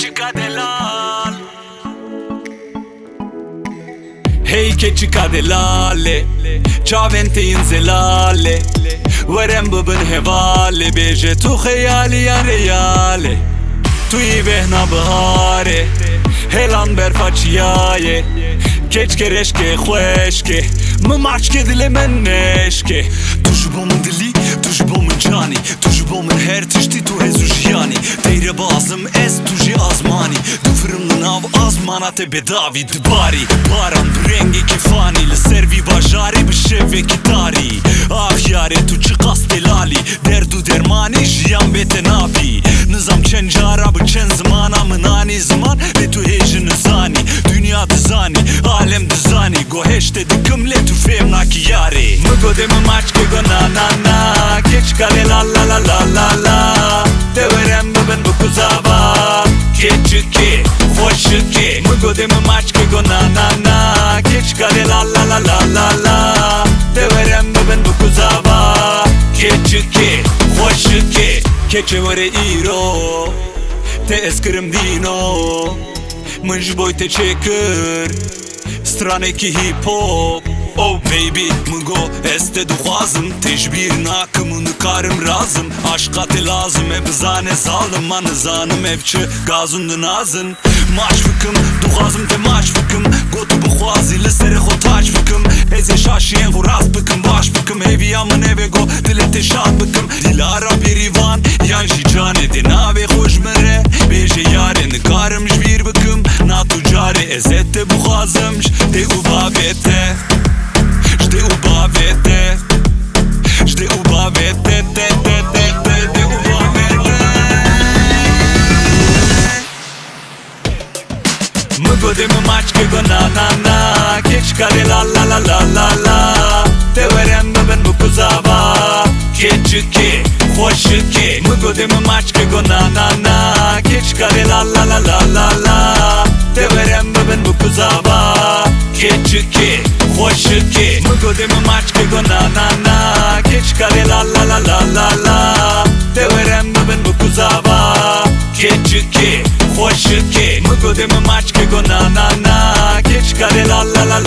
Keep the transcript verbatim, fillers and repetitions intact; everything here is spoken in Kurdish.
Keçika delal. Hey keçika delale, çavên te yên zelale, weren bibin hevalê, bêje tu xeyalî ya reyalê. Tu yî behna biharê, hêlan berfa çiyayê, keçke reşke xweşke, min maçke dilê min neşke. Tu ji bo min dilî, tu ji bo min canî, tu ji bo min her tiştî, tu hez û jiyanî. Teyre bazim ez, tu jî azmanî, difirim li nav azmana te bedavî dibarî. Baran bi rengekî fanî li ser vî bajarê bi şevekî tarî. Ax yarê tu çiqas delalî, derd û dermanî jiyan bê te nabî. Nizam çend cara bi çend zimana min anî ziman, lê tu hê jî nizanî. Dinya dizanî, alem dizanî, guhê ji te dikim lê tu fêm nakî yarê. Min got dê min maçkê got na na na, keçika lê la la la la la la. Te werem bibin bi kuzava, keçikê, xweşikê. Min got dê min maçkê got na na na, keçika lê la la la la la la. Te werem bibin bi kuzava, keçikê, xweşikê. Keçê were îro, te ez kirim dîno. Min ji bo te çêkir stranekî hîp hop. Oh baby, min got ez te dixwazim, te ji bîr nakim û nikarim razim. Aşqa te lazim e, bizane zalim, ma nizanim ev çi gazin dinazin. Maç bikim, dixwazim te maç bikim. Got tu bixwazî li serê xwe taç bikim. Ez ê şaşiyên xwe rast bikim, baş bikim. Hêviya min ev e, got dilê te şad bikim. Dilara Bêrîvan yan jî canê dê navê xwe ji min re bêje yarê, nikarim ji bîr bikim. Na tu carê ez ê te bixwazim, ji dê û bavê te, ji dê û bavê te, ji dê û bavê te, te, te, te, te, dê û bavê te. Min got dê min maçkê got na na na, keçika lê la la la la la la. Te werem bibin bi kuzava, keçikê, xweşikê. Min got dê min maçkê got na na na, keçika lê la la la la la la. Te werem bibin bi kuzava, keçikê, xweşikê. Min got dê min maçkê got na na na, keçika lê la la la la la la. Te werem bibin bi kuzava, keçikê, xweşikê. Min got dê min maçkê got na na na, keçika lê la la la